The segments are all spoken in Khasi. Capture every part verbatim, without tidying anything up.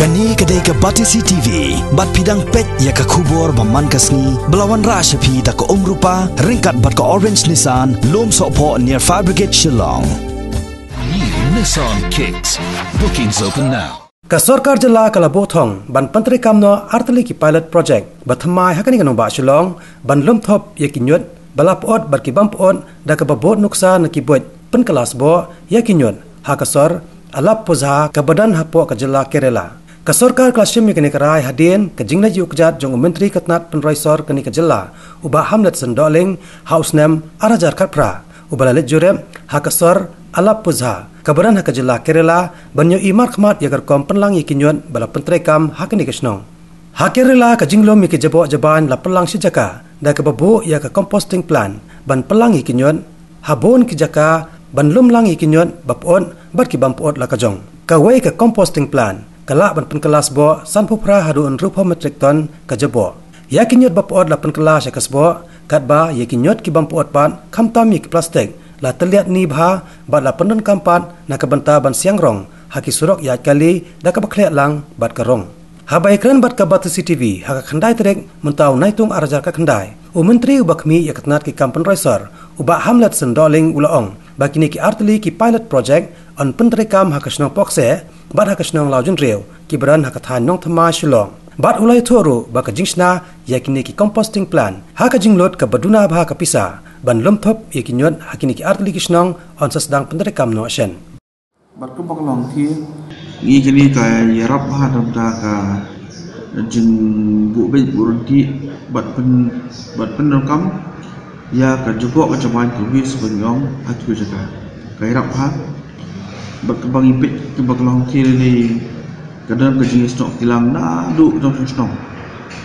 Kane ka dei ka Batesi T V, bad phi dang peit ïa ka khubor ba man ka sngi, ba la wanrah sha phi da ka Umrupa, ryngkat bad ka Orange Nissan, Lum Sohphoh near Fire Brigade Shillong. New Nissan Kicks. Bookings open now. Ka sorkar jylla ka la buh thong ban pyntreikam noh artylli ki pilot project ba thymmai ha kane ka nongbah Shillong, ban lum thop ïa ki ñiut ba la pyut bad ki bym pyut da kaba bud nuksa na ki buit pynkylla sboh ïa ki ñiut ha ka sor Alappuzha kaba don hapoh ka jylla Kerala. Ka sorkar ka la shim ïa kane ka rai hadien ka jingleit ïuh kjat jong u Myntri ka tnat pynroi sor kane ka jylla, u Bah Hamletson Dohling, ha u snem ar hajar khatphra, uba la leit jurip ha ka sor Alappuzha kaba don ha ka jylla Kerala, ban ïohi markhmat ïa ka rukom pynlang ïa ki ñiut ba la pyntreikam ha kane ka shnong. Ha Kerala, ka jinglum ïa ki jaboh jabain la pynlang shi jaka da kaba buh ïa ka composting plant ban pynlang ïa ki ñiut. Ha bun ki jaka ban lum lang ïa ki ñiut ba pyut bad ki bym pyut la ka jong. Kawei ka composting plant ka lah ban pynkylla sboh sanphew phra haduh hynriewphew metric ton ka jaboh. Ïa ki ñiut ba pyut la pynkylla sha ka sboh, katba ïa ki ñiut ki bym pyut pat, khamtam ïa ki plastik, la tylliat ni bha bad la pyndonkam pat na ka bynta ban siang rong ha ki surok ïaid kali da kaba khleh lang bad ka rong. Haba ïakren bad ka Batesi T V ha ka khyndai tarik mynta u Naitung ar hajar khatkhyndai, u Myntri uba khmih ïa ka tnat ki kam pynroi sor, u Bah Hamletson Dohling, u la ong ba kine ki artylli ki pilot project yn pyntreikam ha ka shnong Pohkseh bad ha ka shnong Lawjynriew, kiba don ha ka thaiñ Nongthymmai, Shillong. Bad u la ïathuh ruh ba ka jingshna ïa kine ki composting plant ha ka jinglut kaba duna bha ka pisa ban lum thop ïa ki ñiut ha kine ki artylli ki shnong yn sa sdang pyntreikam noh shen. Bad kumba ka long ki, ngi kine ka ïarap bha na ka bynta ka jingbuh beit buh ryntih bad pyn, bad pyndonkam ïa ka jaboh ka jabain, ka waste ba ngi ong ha kiwei ki jaka. Ka ïarap bha. Bad kumba ngi peit, kumba ka long ki, lei lei ka don ka jingïasnoh kilang naduh ka dong shnong shnong.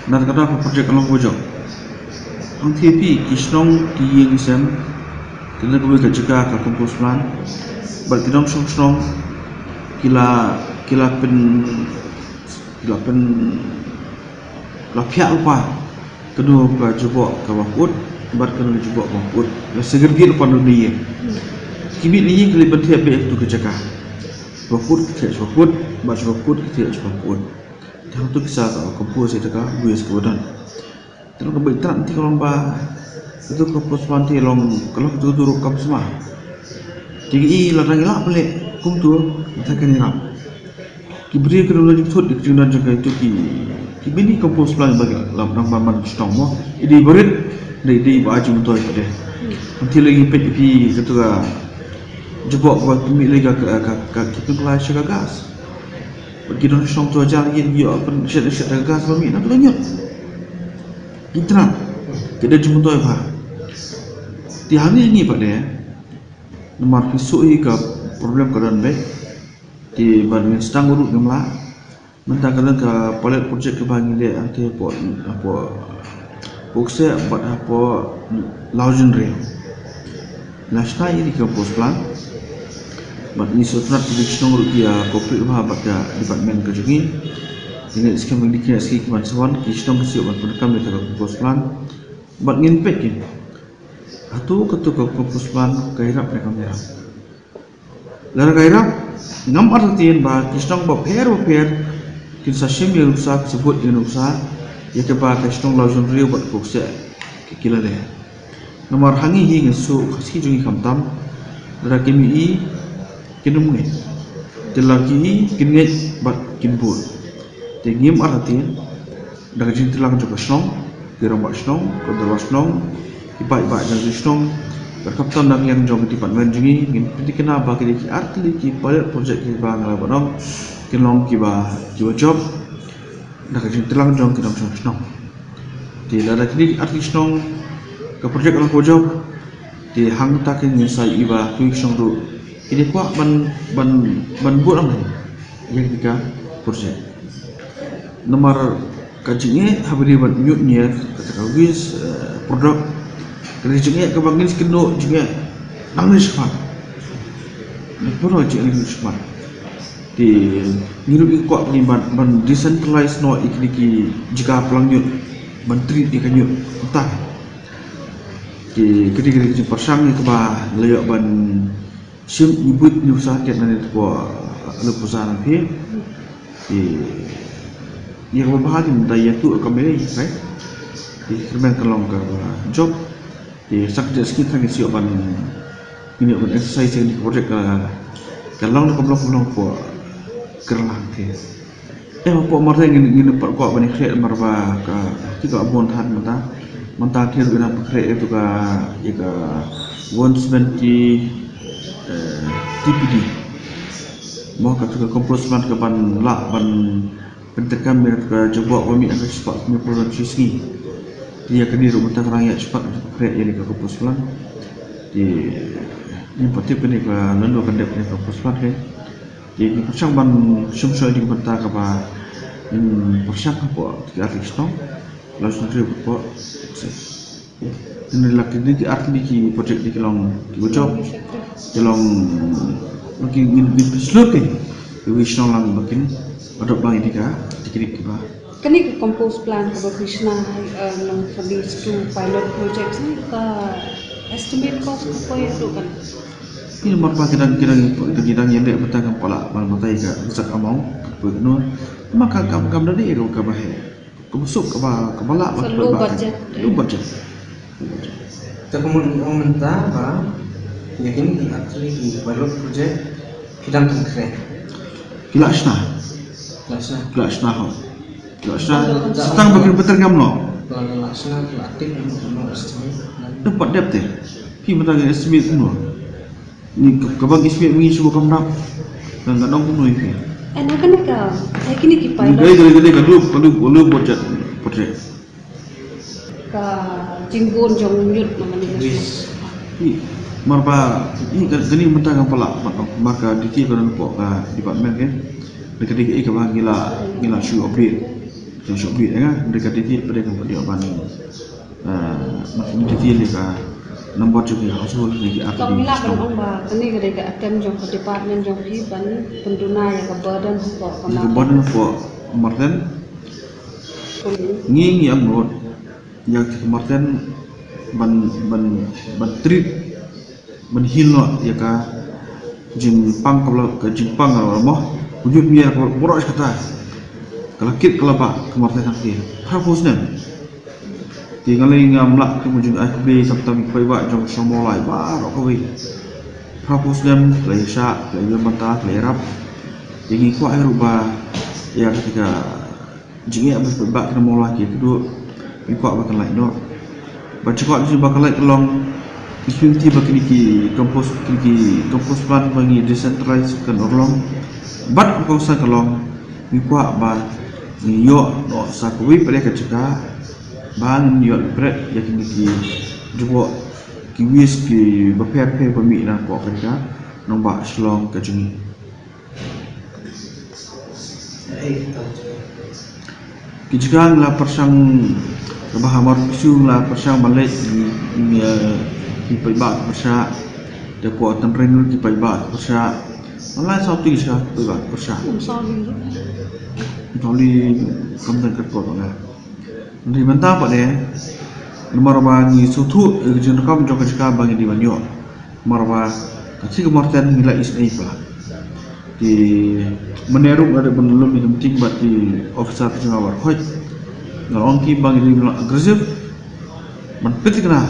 Namar kata ka project ka long kaba jop. Hangtei phi, ki shnong ki ïing sem, ki don kawei ka jaka ka compost plant, bad ki dong shnong shnong ki la, ki la pyn, ki la pyn, la phiah lypa kano ka jaboh kaba pyut bad kano ka jaboh kaba pyut. La segregate lypa na ïing. Ki mih na ïing ki la pynthep beit ha kato ka jaka. Ba pyut ki thep sha ba pyut, bad sha ba pyut ki thep sha ba pyut. Te hangto ki sa ka compost, ïa ka waste kaba don. Te long kaba ïtrat, te ka long ba kato ka compost plant te long, ka long kato ka rukom sma. Te ngi i lada ngi lah ban leh kumto, te kan ïarap. Ki briew ki dang la jingthut ïa ka jingdon jong kato ki, ki mini compost plant ba ki la dang ban man shnong mo. I dei ba rit, dei, dei ba jingmyntoi pat de. Hangtei lei ngi peit ïa phi kato ka jaboh ba pynmih lei ka, ka, ka, ka, ki pynkylla sha ka gas. Bad ki don shnong to jar ïa ki ïoh pynshet shet ka gas ba mih na ka ñiut. Ki tnat, ki da jingmyntoi bha. Te hangne ngi pat de, namar phi shu i ka problem ka don beit. Te bad ngin sdang ruh ngim lah. Mynta ka don ka pilot project kaba ngi leh hangtei hapoh, hapoh Pohkseh bad hapoh Lawjynriew. La shna ïa ki compost plant. Bad ngi sngewtynnat ki shnong ruh ki ïa cooperate bha bad ka department ka jong ngi. Ngi ngeit skhem ba ki neh ki ban sa wan, ki shnong ki shu ban pyndonkam ïa ka compost plant. Bad ngin peit ki, hato kato ka compost plant ka ïarap ne kam ïarap. Lada ka ïarap, ngam artatien ba ki shnong bapher bapher kin sa shim ïa ka nuksa, kin sa bud ïa ka nuksa ïa kaba ka shnong Lawjynriew bad Pohkseh ki, ki la leh. Namar ha ngi hi ngi shu, ka sngi jong ngi khamtam, lada kim i kin ym ngeit. Te lada ki i kin ngeit bad kin bud. Te ngim artatien, da ka jingtreilang jong ka shnong, ki rangbah shnong, ki dorbar shnong, ki paidbah jong ka shnong, bad khamtam na ka liang jong ka department jong ngi, ngin pynthikna ba kine ki artylli ki pilot project kiba nga la ban ong kin long kiba, kiba jop da ka jingtreilang jong ki nongshong shnong. Te lada kine ki artylli ki shnong ka project ka long kaba jop, te hangta ngin sa ïohi ba kiwei ki shnong ruh kin ïa kwah ban, ban, ban bud ïa kane ka project. Namar ka jingeh haba dei ban ñiut ñier kata ka waste, eh, product, ka dei jingeh kaba ngin sa kynnoh jingeh nangne shakhmat. Ngi pynnoh jingeh nangne shakhmat. Te ngi ruh ngi kwah ban, ban decentralize noh ïa kine ki jaka pynlang ñiut, ban treat ïa ka ñiut kumta. Te ka dei, ka dei ka jingpyrshang ïa kaba la ïoh ban shim ïa buit ïa u sa ket na ne tpo, eh, la pusa na phi. Te ïa kaba bha te mynta ïa tu ka mei, right? Te kyrmen ka long ka job. Te sa ka jingïaseng tang ïa shu ban, ngin ïa ban exercise ïa ka project ka, ka long ne kam long, kam long, hapoh Kerala te. Eh, hapoh Marten ngin, ngin pat kwah ban ïakhreh namar ba ka, ki ka bun than mynta. Mynta ki ruh nang pynkhreh ïa tu ka, ïa ka one seventy, eh, T P D. Mo, ka tu ka compost plant ka ban lah ban pyntreikam ïa ka jubor ba mih ha ka spah hynñiewphew dollar shi sngi. Te ïa kane ruh mynta ka dang ïaid shipat, ka khreh ïa ka compost plant. Te ngim pat tip kane ka lano kan dep ïa ka compost plant ka. Te ngi pyrshang ban shim shoi ïa ka bynta kaba ngin pyrshang hapoh ki artylli ki shnong. Lada shu nang hapoh. Te ngi la kine ki artylli ki project, ki long kiba jop, ki long, ki, ngin, ngin pynshlur ki, kiwei ki shnong lang ba kin adopt lang ïa ka technique kiba. Kane ka compost plant kaba phi shna, eh, long for these two pilot projects, ne ka estimate cost ka poi haduh katne? Ni namar ba ki dang, ki dang, ki dang ïaleh mynta, ngam pat lah ban batai ka exact amount ka poi kumno. Namar ka kam, kam da dei ïa ka kaba heh. Kaba suk, kaba, kaba lah ban poi ba. So, low budget, eh? Low budget. Low budget. Te kumno ong mynta ba ïa kine ki artylli ki pilot project ki dang pynkhreh? Ki la shna. La shna. Ki la shna, ho. Ki la shna. Tang ba kin pyntreikam noh. La, la shna, la tip noh, noh estimate. Dep pat dep te. Phi mynta ka estimate kumno? Ni ka, kaba ngi sngewthuh ngi shu kam dap. Kan ka dang kumno ïa phi. Eh, na kane ka, eh, kine ki pilot. Ka dei, ka dei, ka dei ka low, ka low, ka low budget project. Ka jingbun jong ñiut na kane ka. Yes. Ïa, namar ba, ïa, ka, kane mynta ka pala, ba, ba ka detail ka don hapoh ka department ka. Ka dei ka, ïa, kaba ngi la, ngi la shu update. Shu update, ïa, ka dei ka detail pat ka pat ïa ban. Eh, ma kum detail ïa ka number jong ki household, ïa ki artylli. Tang ngi lah ban ong ba kane ka dei ka attempt jong ka department jong phi ban pynduna ïa ka burden hapoh ka Marten. Ïa ka burden hapoh Marten. Ngi, ngi ap lut ïa ka Marten ban, ban, ban treat, ban heal noh ïa ka jingpang, ka la, ka jingpang ka la mo. Wujud mier ka baroh kata. Ka la kit ka la bah ka Marten hangta. Phraphew snem. Te nga lei ngam lah ka jingaiñ khublei, khamtam ïa ki paidbah jong shnong Mawlai baroh kawei. Phraphew snem ki la ïa shah, ki la ïa bynta, ki la ïarap. Te ngi kwah ruh ba ïa kata ka jingeh ba ki paidbah ki nongmawlai ki kduh, ngi kwah ba kan lait noh. Ba jingkwah jong ngi ba kan lait ka long, ngi kyrmen ba kine ki compost, kine ki compost plant ba ngi decentralize kan urlong. Bad ka kongsan ka long, ngi kwah ba ngin ïoh noh sa kawei pat ka jaka ba ngin ïoh pret ïa kine ki jubor, ki waste kiba pher pher ba mih na ka jaka nongbah Shillong ka jong ngi. Ki jaka ngi la pyrshang, kaba ha Marpishu ngi la pyrshang ban leit, ngi, ngi, eh, ki paidbah ki pyrshah. Te hapoh Tynring ki paidbah ki pyrshah. Ngi la saw tylli ki jaka ki paidbah ki pyrshah. Ym saw tylli. Ym saw tylli, kam don ka report ba nga. Hynrei mynta pat de, namar ba ngi sngewthuh ïa ka jingdonkam jong ka jaka ba ngi dei ban ïoh. Namar ba ka jaka Marten ngi la isynei palat. Te mynne ruh nga dei ban lum ïa ka meeting bad ki officer ka jong nga baroh. Nga ong ki ba ngi dei ban long aggressive ban peit thikna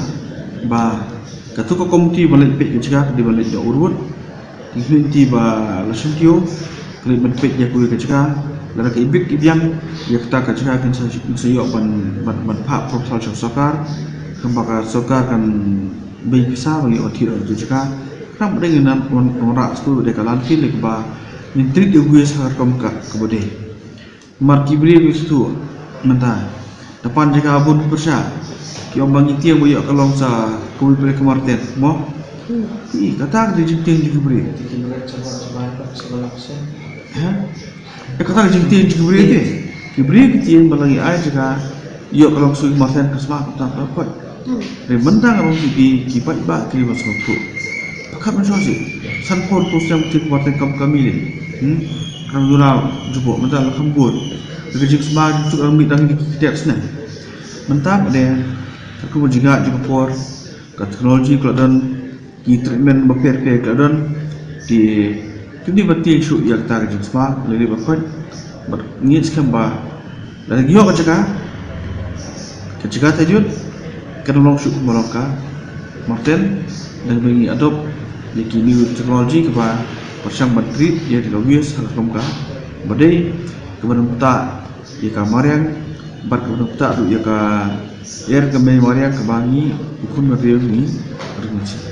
ba katu ka komiti ban leit peit ka jaka ka dei ban leit da u rud. Ki hynti ba la shim kiew, ka leit ban peit ïa kawei ka jaka, lada ka ibit ki biang ïa kata ka jaka, kin sa, kin sa ïoh ban, ban, ban phah proposal sha sorkar, khnang ba ka sorkar kan bei pisa ban ïoh thied ïa katu ka jaka. Khnang ba dei ngin ym, ym, ym wanrah shuh, dei ka landfill kaba ngin treat ïa waste ha ka rukom ka, kaba dei. Namar ki briew ki sngewthuh mynta. Te pan jaka bun ki pyrshah. Ki ong ba ngi tieng ba ïoh ka long sa kawei pat ka Marten, mo? Hmm. Ï, kata ka dei jingtieng jong ki briew. Ki briew ki tieng. Ha? Ïa, kata ka dei jingtieng jong ki briew te. Ki briew ki tieng ba la ngi ai jaka ïoh ka long sa kawei ka Marten, ka sma ka tang ka kot. Hmm. Hynrei mynta nga ong ïa phi, ki paidbah ki dei ban sngewthuh. Pakat mynshuwa seh. Sanphew hynriew snem ki tieng ka Marten kam ka mih lei. Hmm? Kam juna jubor mynta la kham bun. Ka jingsma jingtuk dang mih dang ki kdep snem. Mynta pat de, ka kum ka jingngeit jong ka por, ka technology ka la don, ki treatment bapher bapher ka la don, te kim dei ban tieng shuh ïa kata ka jingsma, lei lei ba kot. Bad ngi ngeit skhem ba lada ngi ïoh ka jaka, ka jaka Thaiñliut kan long shuh kumba long ka Marten, lada ngi adopt ïa ki new technology kaba pyrshang ban treat ïa ka waste ha ka khlem ka ba dei, kaba nang pynta ïa ka mariang bad kaba nang pynta ruh ïa ka air, ka mei mariang kaba ngi u khun bynriew ngi ring.